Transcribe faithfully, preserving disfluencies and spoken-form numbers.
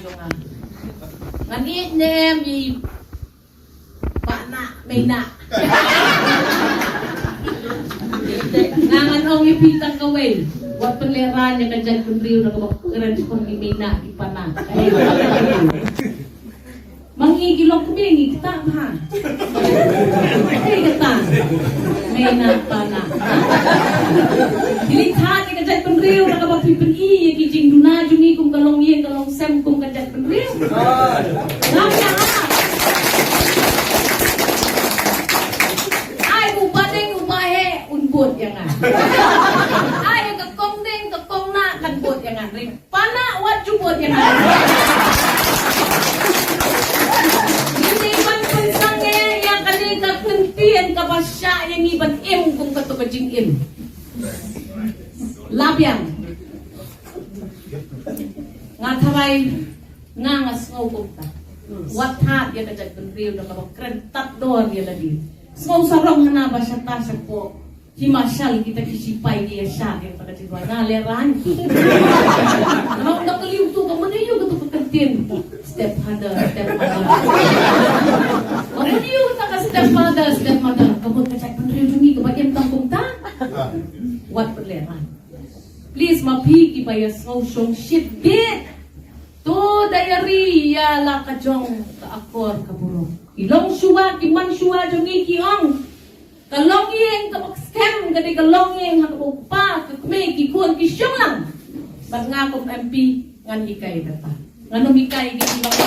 jong nga. Ngan ïeit ne em i Pana Meina. Nga ngan ong ïa phi tang kawei. Wat pynlehrain ïa ka jaitbynriew na kaba kren kum i Meina i Pana. Mang i ki long kmie ngi kita bha. Hei kata. Meina Pana. Ki leit thad ïa ka jaitbynriew na kaba phi pyni ïa ki jingduna jong ngi kum ka longïing ka longsem kum ka jaitbynriew. Ngam ïa ha. Ai u ba deng u ba heh un bud ïa nga. Ai ka kong deng ka kong na kan bud ïa nga ring. Pana wat ju bud ïa nga. Ngi dei ban pynsangeh ïa kane ka kyntien kaba shah ïa ngi ban im kum kato ka jingim. Labiang. Nga tharai nga nga sngew kumta. Wat thad ïa ka jaitbynriew da kaba kren tad dor ïa lade. Sngew sarong hana ba shata shapoh. Hi mashal kita ki sipai ki ïa shah ïa kata ka jingduwai nga lehrain. Nga ong da ka liang tu ka mane ïa kata ka kyntien. Step father, step mother. Ka mane ïa kata ka step father, step mother. Ka mut ka jaitbynriew jong ngi kaba im tang kumta. Wat pynlehrain. Please ma phi kiba ïa sngew shongshit bit. To diary ïa la ka jong ka akor ka burom. Ki longshuwa ki manshuwa jong ngi ki ong. Ka longïing kaba skhem ka dei ka longïing ha kaba u kpa ka kmie ki khun ki shong lang. Bad nga kum M P ngan hikai kata. Ngan ym hikai ki ba ka